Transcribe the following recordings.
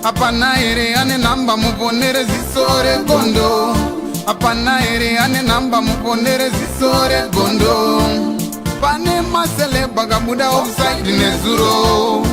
Hapana here ane nhamba muponere ziso regondo? Hapana here ane nhamba muponere ziso regondo? Pane maceleb akabuda offside nezuro.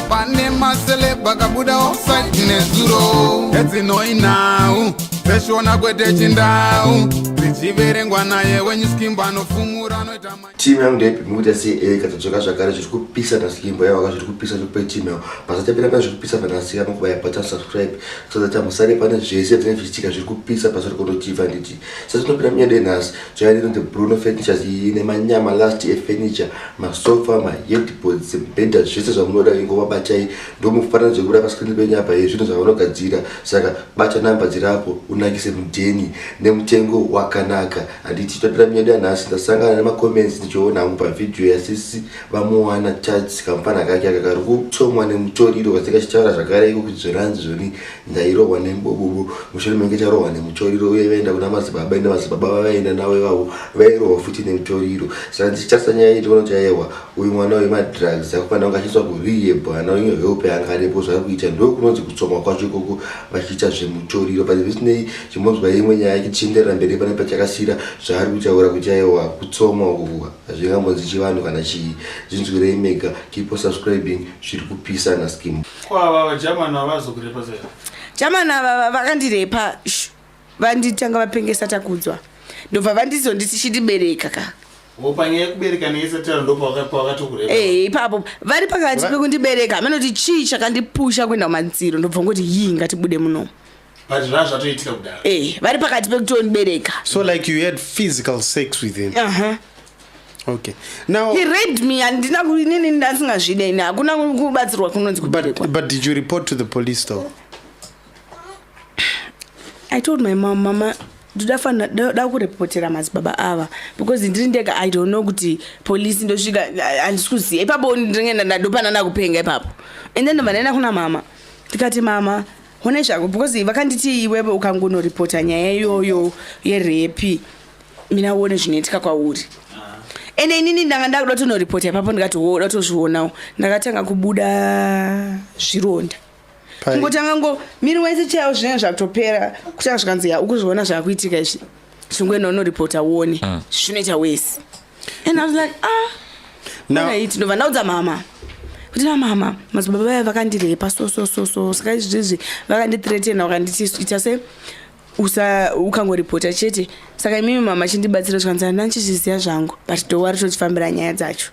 Pane maceleb akabuda offside nezuro. Edzinoi nhau dzeshona kwete chindau dzichiverengwa naye wenyuskimbo anofumura anoita. Timu yangu ndeipi mukuita sei? Katadzoka zvakare, zviri kupisa naSkimbo. Yawaka zviri kupisa zvikupe timu yavo pasatapira pane zviri kupisa panasika mukubaya button subscribe so that musare pane zvese zvinenge zvichiitika zviri kupisa pasori konotiva. Nditi satinopinda munyaya yenhasi, zvainonzi Bruno Furnitures iyi nemanyama last efurniture, masofa, maheadboards, mbhedha, zvese zvamunoda. Ingova batai ndomufananidzo wekubuda pascreen penyu apa yezvinhu zvavanogadzira. Saka bata namba dzirapo unakise mudheni nemutengo wakanaka. Handiti topinda munyaya yanhasi. Ndasangana nemacomments ndichiona hangu pavhidhiyo yasisi vaMoana Tats, kamufana kake aka kari kutsomwa nemutoriro, katinge kachitaura zvakare iko kuti zvoranzi zvoni ndairohwa nembobobo mushure menge charohwa nemutoriro, uye vaenda kuna madzibaba, ende madzibaba vavaenda navo ivavo vairohwa futi nemutoriro. Saka ndichitarisa nyaya iyi ndikuona kuti aiwa, uyu mwana uyu madrugs akufanira kunge achiiswa kurehab, ana imwe help yaangadepo. Zvari kuita ndokunonzi kutsomwa kwacho ikoko vachiita zvemutoriro. But zvisinei, chimbonzwa imwe nyaya ichienderera mberi pane pachakasira zvaari kutaura kuti aiwa, kutsomwa uku hazvingambonzi chivanhu kana chii. Zvinzwirei mega. Keep on subscribing, zviri kupisa naSkim. Kwava vajamani havazokurepa sei? Jamani ava vakandirepa, vanditanga vapengesa Takudzwa, ndobva vandizonditi chindibereka ka. Panyaya yekubereka neisatara ndopawakatokurepa? Eh, ipapo vari pakati pekundibereka, hamanoti chii chakandipusha kuenda kumadziro, ndobva ngoti yii, ngatibude muno. But zvaa zvatoitika kudaro? Eh, vari pakati pekutondibereka. So like you had physical sex with him? Uh-huh. Okay, now He raped me. Handina inini ndasingazvide ini, hakuna kubatsirwa kunonzi kuberekwa. But did you report to the police though? I told my mom, "Mama, ndoda da kuripotera madzibaba ava because ndiri ndega, I don't know kuti polisi ndosvika, handisi kuziva ipapo, ndinenge ndadopana nakupenga ipapo." And then ndobva ndaenda kuna mama, ndikati, "Mama, honai zvako," because vakanditi, "Iwewe ukangonoripota nyaya iyoyo yerape, mina uone zvinoitika kwauri." Ende inini ndanga ndakuda kutonoripota ipapo, ndikati wo datozvionawo. Ndakatanga kubuda zvironda. Kungotanga ngo miri wese chaiwo zvinenge zvakutopera, kutanga zvikanzi, "Ya, ukuzviona zvakuitika izvi, chingoenda unoripota uone zvinoita wese." And I was like, "Ah." Alright, ndobva ndaudza mama kuti, "Na mama, madzibaba vaya vakandirepa so so so so, saka izvizvi vakandithreatena, vakanditi ita se usa ukangoripota chete. Saka imimi mama chindibatsira." Zvikanzi, "Handina ndichizviziva zvangu, but don't worry, tochifambira nyaya dzacho."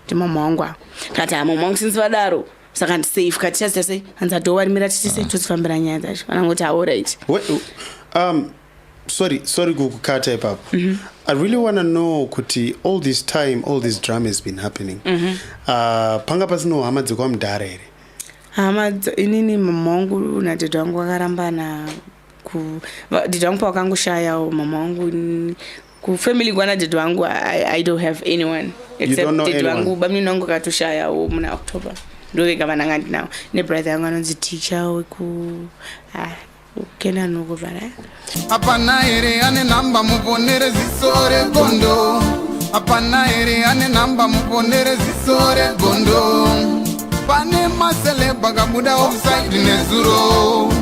Ndimama wangu ava. Kati, "Ha, mama wangu, since vadaro saka ndisafe kati chazita sei?" Hanzi, "Don't worry, mira titise tochifambira nyaya dzacho." Vanangoti, "Alright." Wait, sorry kukukata ipapo. I really want to know kuti all this time, all this drama has been happening, panga pasino hama dzekwamudhara here? Hama inini mama wangu nadhedhi wangu vakarambana ku dhedhi wangu pavakangoshayawo mama wangu kufamily kwana dhedhi wangu I don't have anyone except Don't know dhedhi anyone? wangu. Bamunini wangu akatoshayawo muna October, ndovega vananga ndinawo, nebrother yangu anonzi Ticha weku Kenanuko bara. Hapana here ane nhamba muponere ziso regondo? Hapana here ane nhamba muponere ziso regondo? Pane maceleb akabuda offside nezuro.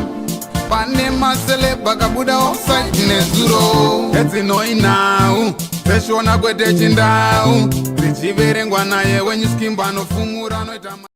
Pane maceleb akabuda offside nezuro. Edzinoi nhau dzeshona kwete chindau dzichiverengwa naye wenyuskimbo anofumura anoita.